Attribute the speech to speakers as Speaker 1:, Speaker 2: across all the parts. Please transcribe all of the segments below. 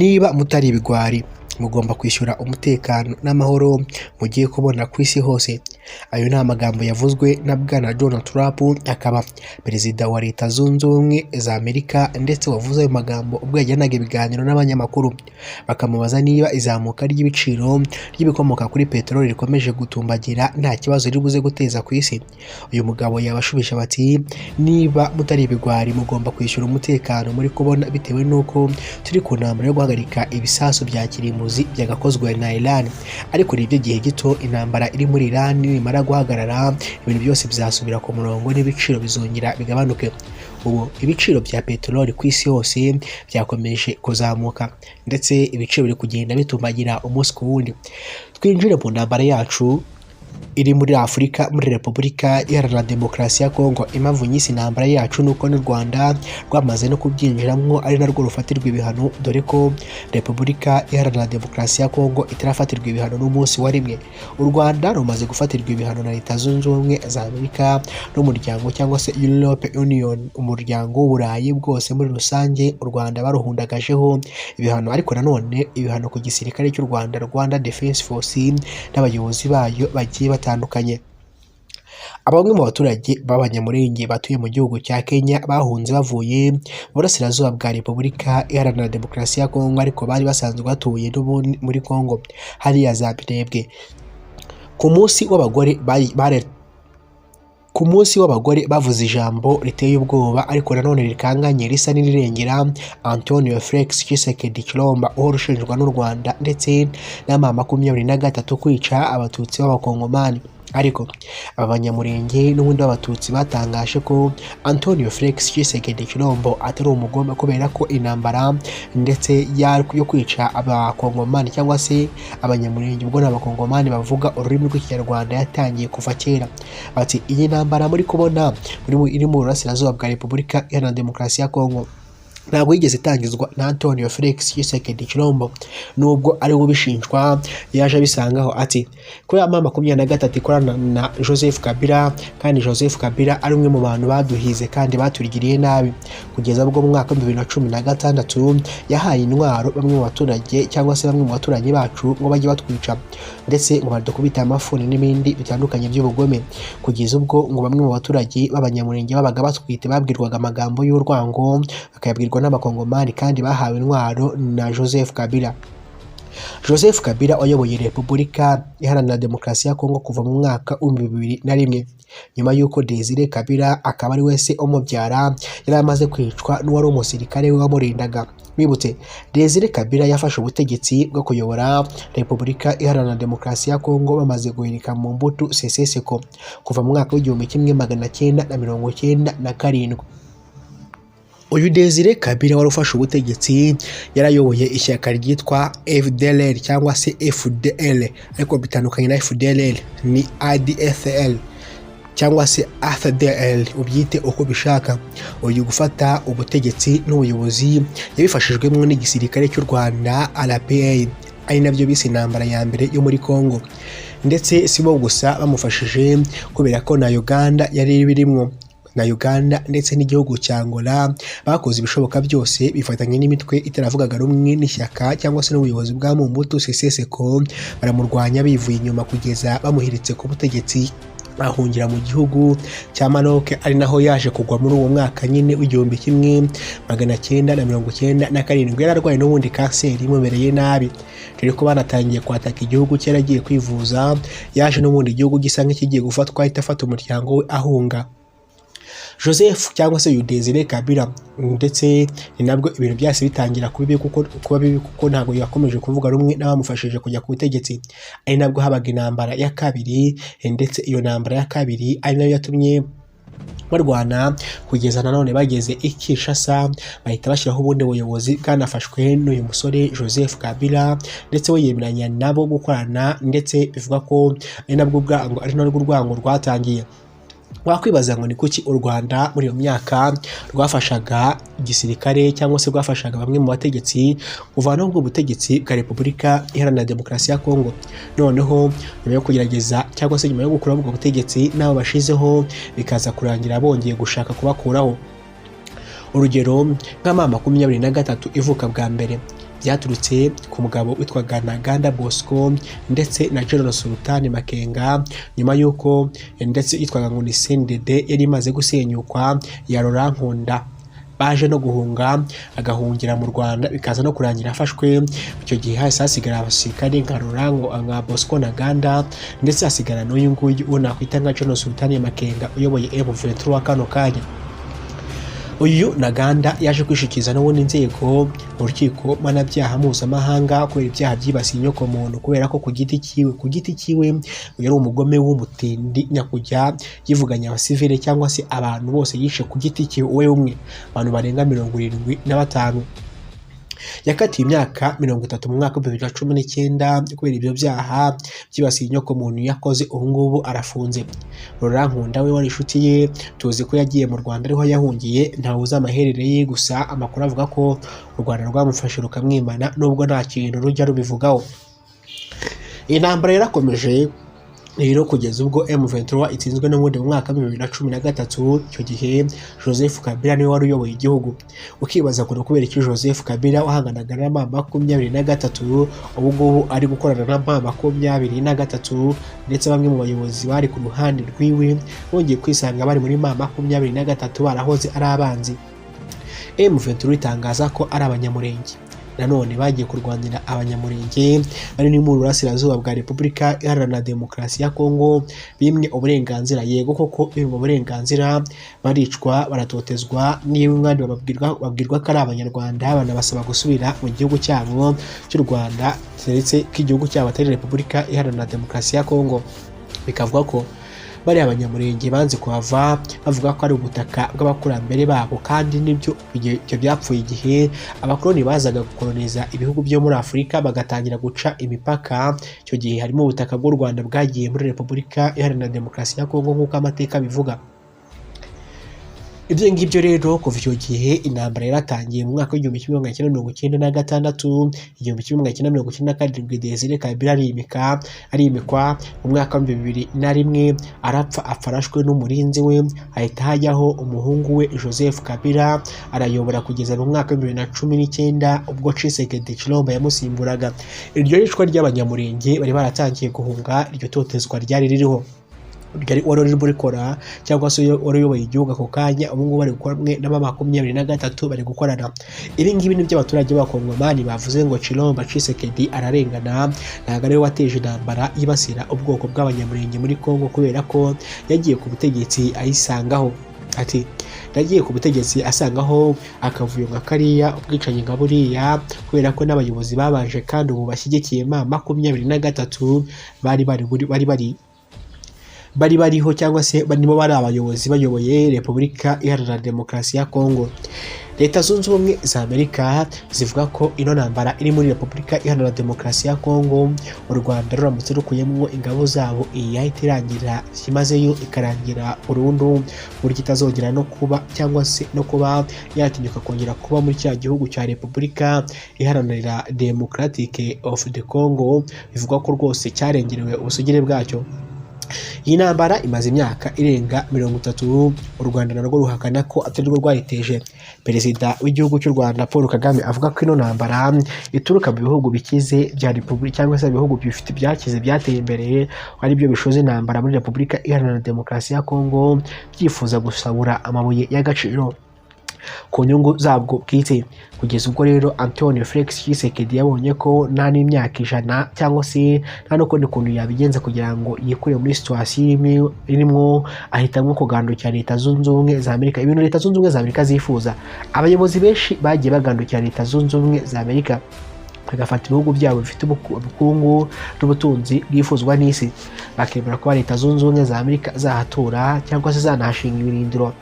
Speaker 1: Niba mutari ibigwari, mugomba kwishyura umutekano n'amahoro mugiye kubona ku isi hose. Ayo ni amagambo yavuzwe na Bwana Donald Trump, akaba Perezida wa Leta Zunze Ubumwe za Amerika, ndetse wavuze ayo magambo ubwo yagiranaga ibiganiro n'abanyamakuru, bakamubaza niba izamuka ry'ibiciro ry'ibikomoka kuri peteroli rikomeje gutumbagira nta kibazo riri buze guteza ku isi. Uyu mugabo yabashubije bati: "Niba mutari ibigwari, mugomba kwishyura umutekano muri kubona, bitewe n'uko turi ku ntambara yo guhagarika ibisasu bya kirimbuzi byagakozwe na Iran. Ariko ni iby'igihe gito. Intambara iri muri Iran nimara guhagarara, ibintu byose bizasubira ku murongo n'ibiciro bizongera bigabanuke." Ubu ibiciro bya peteroli ku isi hose byakomeje kuzamuka, ndetse ibiciro biri kugenda bitumbagira umunsi ku wundi. Twinjire mu ntambara yacu iri muri Afurika, muri Repubulika Iharanira Demokarasi ya Kongo. Impamvu nyinshi intambara yacu ni uko n'u Rwanda rwamaze no kubyinjiramo, ari narwo rufatirwa ibihano, dore ko Repubulika Iharanira Demokarasi ya Kongo itarafatirwa ibihano n'umunsi wa rimwe. U Rwanda rumaze gufatirwa ibihano na Leta Zunze Ubumwe za Amerika n'umuryango cyangwa se Europe Union, umuryango w'Uburayi bwose muri rusange. U Rwanda baruhundagajeho ibihano, ariko nanone ibihano ku gisirikare cy'u Rwanda, Rwanda Defense Force, n'abayobozi bayo bagiye batandukanye. Bamwe mu baturage b'Abanyamulenge batuye mu gihugu cya Kenya bahunze bavuye mu burasirazuba bwa Repubulika Iharanira Demokarasi ya Kongo, ariko bari basanzwe batuye n'ubundi muri Kongo hariya za Minembwe. Ku munsi w'abagore bavuze ijambo riteye ubwoba, ariko nanone rikanganye, risa n'irirengera Antonio Felix Tshisekedi Tshilombo, uhora ushinjwa n'u Rwanda ndetse na M23 kwica Abatutsi b'Abakongomani. Ariko aba Banyamurenge n'ubundi b'Abatutsi batangaje ko Antonio Felix Tshisekedi Tshilombo atari umugome, kubera ko intambara ndetse yo kwica Abakongomani cyangwa se Abanyamurenge, ubwo ni Abakongomani bavuga ururimi rw'Ikinyarwanda, yatangiye kuva kera. Bati: "Iyi ntambara muri kubona iri mu burasirazuba bwa Repubulika Iharanira Demokarasi ya Kongo ntabwo yigeze itangizwa na Antonio Felix Tshisekedi Tshilombo, nubwo ari we ubishinjwa, yaje abisangaho." Ati: "Kubera M23 ikorana na Joseph Kabila, kandi Joseph Kabila ari umwe mu bantu baduhize kandi batugiriye nabi, kugeza ubwo mu mwaka wa 2016 yahaye intwaro bamwe mu baturage cyangwa se bamwe mu baturanyi bacu ngo bajye batwica, ndetse ngo badukubite amafuni n'ibindi bitandukanye by'ubugome, kugeza ubwo ngo bamwe mu baturage b'Abanyamurenge babaga batwite babwirwaga amagambo y'urwango, bakayabwirwa n'Abakongomani kandi bahawe intwaro na Joseph Kabila." Joseph Kabila wayoboye Repubulika Iharanira Demokarasi ya Kongo kuva mu mwaka wa 2001, nyuma y'uko Desire Kabila, akaba ari we se umubyara, yari amaze kwicwa n'uwari umusirikare we wamurindaga. Bibutse, Desire Kabila yafashe ubutegetsi bwo kuyobora Repubulika Iharanira Demokarasi ya Kongo bamaze guhirika Mobutu Sese Seko kuva mu mwaka wa 1997. Uyu Desire Kabila wari ufashe ubutegetsi yarayoboye ishyaka ryitwa FDLR cyangwa se FDL, ariko bitandukanye na FDLR, ni ADFL cyangwa se AFDL, ubyite uko bishaka. Uyu gufata ubutegetsi n'ubuyobozi yabifashijwemo n'igisirikare cy'u Rwanda RPA, ari nabyo bise intambara ya mbere yo muri Congo. Ndetse si bo gusa bamufashije, kubera ko na Uganda yari ibirimwo, na Uganda ndetse n'igihugu cya Angola bakoze ibishoboka byose bifatanya n'imitwe itaravugaga rumwe n'ishyaka cyangwa se n'ubuyobozi bwa Mobutu Sese Seko, baramurwanya bivuye inyuma kugeza bamuhiritse ku butegetsi, ahungira mu gihugu cya Maroc, ari naho yaje kugwa muri uwo mwaka nyine wa 1997. Yari arwaye n'ubundi kanseri imumereye nabi, dore ko banatangiye kwataka igihugu cye yaragiye kwivuza. Yaje n'ubundi igihugu gisa nk'ikigiye gufatwa, ahita afata umuryango we ahunga. Joseph cyangwa se uyu Desire Kabila, ndetse ni nabwo ibintu byahise bitangira kuba bibi, kuko ntabwo yakomeje kuvuga rumwe n'abamufashije kujya ku butegetsi, ari nabwo habaga intambara ya kabiri. Ndetse iyo ntambara ya kabiri ari nayo yatumye barwana kugeza nanone bageze i Kinshasa, bahita bashyiraho ubundi buyobozi bwanafashwe n'uyu musore Joseph Kabila, ndetse we yemeranya nabo gukorana, ndetse bivuga ko ari nabwo urwango rwatangiye. Wakwibaza ngo ni kuki u Rwanda muri iyo myaka rwafashaga igisirikare cyangwa se rwafashaga bamwe mu bategetsi kuvanaho ubwo butegetsi bwa Repubulika Iharanira Demokarasi ya Kongo, noneho nyuma yo kugerageza cyangwa se nyuma yo gukuraho ubwo butegetsi n'abo bashizeho, bikaza kurangira bongeye gushaka kubakuraho? Urugero nka M23 ivuka bwa mbere. Byaturutse ku mugabo witwaga Ntaganda Bosco ndetse na General Sultan Makenga, nyuma y'uko ndetse yitwaga ngo ni CNDD yari imaze gusenyukwa ya Laurent Nkunda. Baje no guhunga, agahungira mu Rwanda, bikaza no kurangira afashwe. Icyo gihe hahise hasigara abasirikare nka Laurent, nka Bosco Ntaganda, ndetse hasigara n'uyu nguyu uwo nakwita nka General Sultan Makenga uyoboye M23 kano kanya. Uyu Ntaganda yaje kwishikiza n'ubundi inzego mu rukiko mpanabyaha mpuzamahanga kubera ibyaha byibasiye inyokomuntu, kubera ko ku giti cyiwe yari umugome w'umutindi nyakujya, yivuganya abasivile cyangwa se abantu bose yishe ku giti cyiwe we umwe, abantu barenga 75. Yakatiwe imyaka 30 mu mwaka wa 2019 kubera ibyo byaha byibasiye inyokomuntu yakoze. Ubu ngubu arafunze. Laurent Nkunda we wari inshuti ye, tuzi ko yagiye mu Rwanda, ariho yahungiye, ntawe uzi amaherere ye. Gusa amakuru avuga ko u Rwanda rwamufashe rukamwimana, nubwo nta kintu rujya rubivugaho. Intambara yarakomeje rero kugeza ubwo M23 itsinzwe n'ubundi mu mwaka wa 2013. Icyo gihe Joseph Kabila niwe wari uyoboye igihugu. Ukibaza ngo kubera iki Joseph Kabila wahanganaga na M23 ubu ngubu ari gukorana na M23, ndetse bamwe mu bayobozi bari ku ruhande rwiwe bongeye kwisanga bari muri M23 barahoze ari abanzi. M23 itangaza ko ari Abanyamurenge nanone bagiye kurwanira Abanyamurenge bari mu burasirazuba bwa Repubulika Iharanira Demokarasi ya Kongo, bimwe uburenganzira. Yego koko bimwe uburenganzira, baricwa, baratotezwa, niba umwandi babwirwa ko ari Abanyarwanda, banabasaba gusubira mu gihugu cyabo cy'u Rwanda, ndetse ko igihugu cyabo atari Repubulika Iharanira Demokarasi ya Kongo. Bikavuga ko bariya Abanyamurenge banze kuhava, bavuga ko ari ubutaka bw'abakurambere babo, kandi nibyo. Ibyo byapfuye igihe abakoloni bazaga gukoloniza ibihugu byo muri Afurika, bagatangira guca imipaka. Icyo gihe harimo ubutaka bw'u Rwanda bwagiye muri Repubulika Iharanira Demokarasi ya Kongo, nk'uko amateka abivuga. Ibyo ngibyo rero, kuva icyo gihe intambara yaratangiye mu mwaka wa 1996, 1997 Desire Kabila arimika, arimikwa. Mu mwaka wa 2001 arapfa, apfa arashwe n'umurinzi we, hahita hajyaho umuhungu we Joseph Kabila, arayobora kugeza mu mwaka wa 2019 ubwo Tshisekedi Tshilombo yamusimburaga. Iryo yicwa ry'Abanyamurenge bari baratangiye guhunga iryo totezwa ryari ririho, wari urimo urikora cyangwa se wari uyoboye igihugu ako kanya. Ubu ngubu bari kumwe na M23, bari gukorana. Ibi ngibi nibyo abaturage b'Abakongomani bavuze ngo Tshilombo Tshisekedi ararengana, ntabwo ariwe wateje intambara yibasira ubwoko bw'Abanyamurenge muri Kongo, kubera ko yagiye ku butegetsi ayisangaho. Ati yagiye ku butegetsi asangaho akavuyo nka kariya, ubwicanyi nka buriya, kubera ko n'abayobozi babanje kandi ubu bashyigikiye M23 bari bariho, cyangwa se nibo bari abayobozi bayoboye Repubulika Iharanira Demokarasi ya Kongo. Leta Zunze Ubumwe za Amerika zivuga ko ino ntambara iri muri Repubulika Iharanira Demokarasi ya Kongo, u Rwanda ruramutse rukuyemo ingabo zabo, iyi yahita irangira byimazeyo, ikarangira burundu, buryo itazongera no kuba cyangwa se no kuba yatinyuka kongera kuba muri cya gihugu cya Repubulika Iharanira Democratic of the Congo, bivugwa ko rwose cyarengerewe ubusugire bwacyo. Iyi ntambara imaze imyaka irenga 30. U Rwanda narwo ruhakana ko atari rwo rwayiteje. Perezida w'igihugu cy'u Rwanda Paul Kagame avuga ko ino ntambara ituruka mu bihugu bikize bya repubulika, cyangwa se ibihugu bifite byakize, byateye imbere, ari byo bishoza intambara muri Repubulika Iharanira Demokarasi ya Kongo, byifuza gusahura amabuye y'agaciro ku nyungu zabwo bwite. Kugeza ubwo rero Antonio Felix Tshisekedi yabonye ko nta n'imyaka 100 cyangwa se nta n'ukundi kuntu yabigenza kugira ngo yikure muri situation irimo, ahitamo kugandukira Leta Zunze Ubumwe za Amerika, ibintu Leta Zunze Ubumwe za Amerika zifuza. Abayobozi benshi bagiye bagandukira Leta Zunze Ubumwe za Amerika, bagafata ibihugu byabo bifite ubukungu n'ubutunzi bwifuzwa n'isi, bakemera kuba Leta Zunze Ubumwe za Amerika zahatura cyangwa se zanahashinga ibirindiro,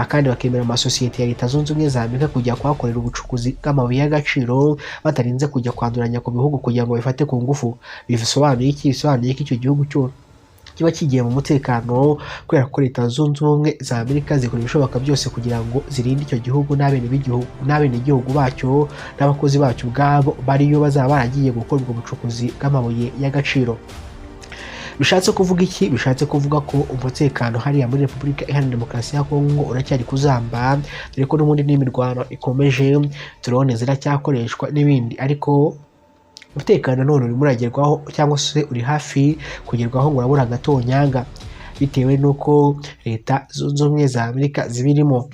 Speaker 1: kandi bakemera amasosiyete ya Leta Zunze Ubumwe za Amerika kujya kuhakorera ubucukuzi bw'amabuye y'agaciro, batarinze kujya kwanduranya ku bihugu kugira ngo babifate ku ngufu. Bisobanuye iki? Bisobanuye ko icyo gihugu cyo kiba kigiye mu mutekano, kubera ko Leta Zunze Ubumwe za Amerika zikora ibishoboka byose kugira ngo zirinde icyo gihugu n'abenegihugu bacyo n'abakozi bacyo ubwabo bariyo bazaba baragiye gukora ubwo bucukuzi bw'amabuye y'agaciro. Bishatse kuvuga iki? Bishatse kuvuga ko umutekano hariya muri Repubulika Iharanira Demokarasi ya Kongo uracyari kuzamba, dore ko n'ubundi n'imirwano ikomeje, drone ziracyakoreshwa n'ibindi, ariko umutekano nanone urimo uragerwaho cyangwa se uri hafi kugerwaho, ngo urabura agatonyanga bitewe n'uko Leta Zunze Ubumwe za Amerika zibirimo.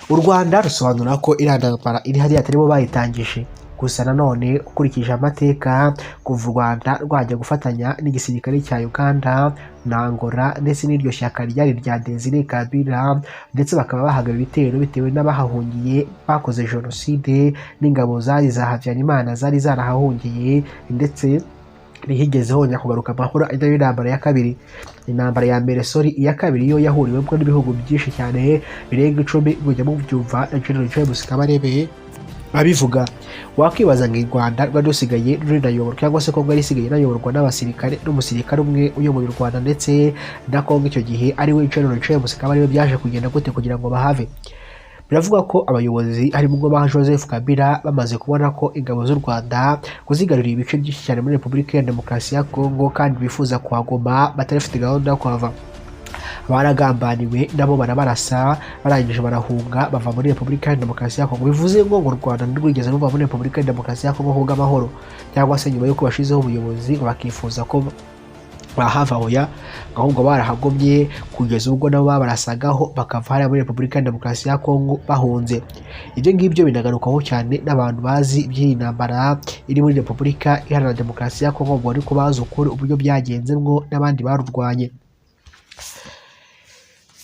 Speaker 1: U Rwanda rusobanura ko iriya ntambara iri hariya atari bo bayitangije. Gusa nanone ukurikije amateka, kuva u Rwanda rwajya gufatanya n'igisirikare cya Uganda na Angola ndetse n'iryo shyaka ryari rya Desire Kabila, ndetse bakaba bahagaba ibitero bitewe n'abahahungiye bakoze jenoside n'ingabo zari za Habyarimana zari zarahahungiye, ndetse ntihigeze hongera kugaruka amahoro. Ari nayo intambara ya kabiri, intambara ya mbere, sorry, iya kabiri yo yahuriwemo n'ibihugu byinshi cyane birenga 10, mujya mubyumva na General James Kabarebe abivuga. Wakwibaza ngo u Rwanda rwari rusigaye runayoborwa, cyangwa se Kongo yari isigaye inayoborwa n'abasirikare, n'umusirikare umwe uyoboye u Rwanda ndetse na Kongo icyo gihe, ari we General James Kabarebe, byaje kugenda gute kugira ngo bahave? Biravugwa ko abayobozi harimo ba Joseph Kabila bamaze kubona ko ingabo z'u Rwanda kuzigarurira ibice byinshi cyane muri Repubulika ya Demokarasi ya Kongo kandi bifuza kuhaguma, batarafite gahunda yo kuhava, baragambaniwe nabo barabarasa, barangije barahunga bava muri Repubulika ya Demokarasi ya Kongo. Bivuze ngo u Rwanda ntirwigeze ruva muri Repubulika ya Demokarasi ya Kongo kubw'amahoro, cyangwa se nyuma y'uko bashizeho ubuyobozi ngo bakifuza ko bahava. Oya, ahubwo barahagomye kugeza ubwo nabo babarasagaho bakava hariya muri Repubulika ya Demokarasi ya Kongo bahunze. Ibyo ngibyo binagarukwaho cyane n'abantu bazi iby'iyi ntambara iri muri Repubulika Iharanira Demokarasi ya Kongo, ngo ariko bazi ukuri uburyo byagenzemwo n'abandi barurwanye.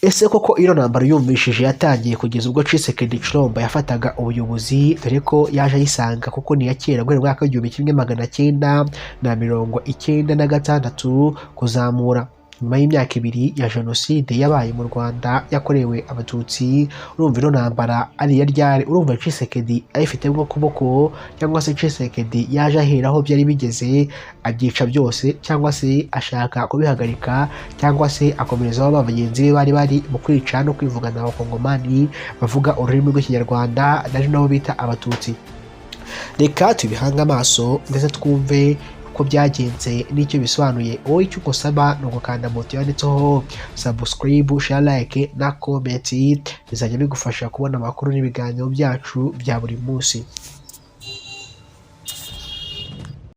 Speaker 1: Ese koko iyo ntambara yumvishije yatangiye kugeza ubwo Tshisekedi Tshilombo yafataga ubuyobozi, dore ko yaje ayisanga kuko ni iya kera, guhera mu mwaka w'1996 kuzamura, nyuma y'imyaka 2 ya jenoside yabaye mu Rwanda yakorewe Abatutsi? Urumva ino ntambara ari iya ryari? Urumva Tshisekedi ayifitemo ukuboko, cyangwa se Tshisekedi yaje ahera aho byari bigeze abyica byose, cyangwa se ashaka kubihagarika, cyangwa se akomerezaho ba bagenzi be bari bari mu kwica no kwivugana Abakongomani bavuga ururimi rw'Ikinyarwanda, ari nabo bita Abatutsi? Reka tubihange amaso ndetse twumve uko byagenze n'icyo bisobanuye. Wowe icyo ugusaba ni ugukanda buto yanditseho subscribe, share, like na comment, bizajya bigufasha kubona amakuru n'ibiganiro byacu bya buri munsi.